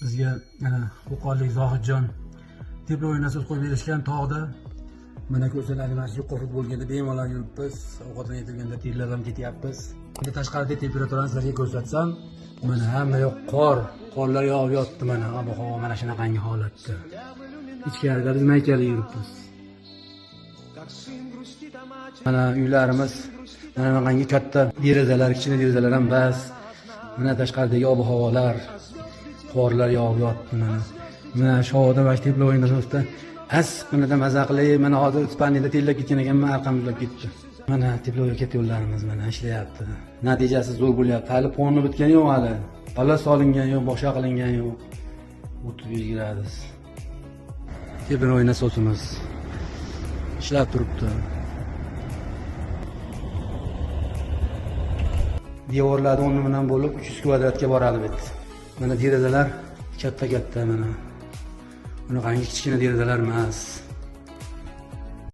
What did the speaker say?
Bizga mana Qo'qonlik Zohidjon teplovoy nasos qo'yib berishgan tog'da. Mana ko'rsalar, mana shu futbolga bemalol yuribmiz. Ovqatdan yetilganda terlab ham ketyapmiz. Endi tashqarida temperaturani sizlarga ko'rsatsam, mana hamma yoq qor, qorlar yog'ib yotdi mana, ob-havo mana shunaqangi holatda. Ichkarida biz maykali yuribmiz. Mana uylarimiz, mana bunaqangi katta derazalar, kichkina derazalar ham bas. Mana tashqaridagi ob-havolar, qorlar yog'ib yotdi mana. Mana shovda mana teplovoy nasosda issiqqinada maza qilib, mana hozir ispaniyada terlab ketgan ekanman, arqam uzilib ketdi. Mana teplovoy yo'llarimiz mana ishlayapti. Natijasi zo'r bo'lyapti. Hali ponni bitgani yo'q hali. Hali solingan yo'q, boshqa qilingan yo'q. 35 gradus. Teplovoy nasosimiz ishlab turibdi. Devorlarni o'rni bilan bo'lib 300 kvadratga boradi bu yerda. Mana derazalar katta-katta mana. Bunaqangi kichkina derazalar emas.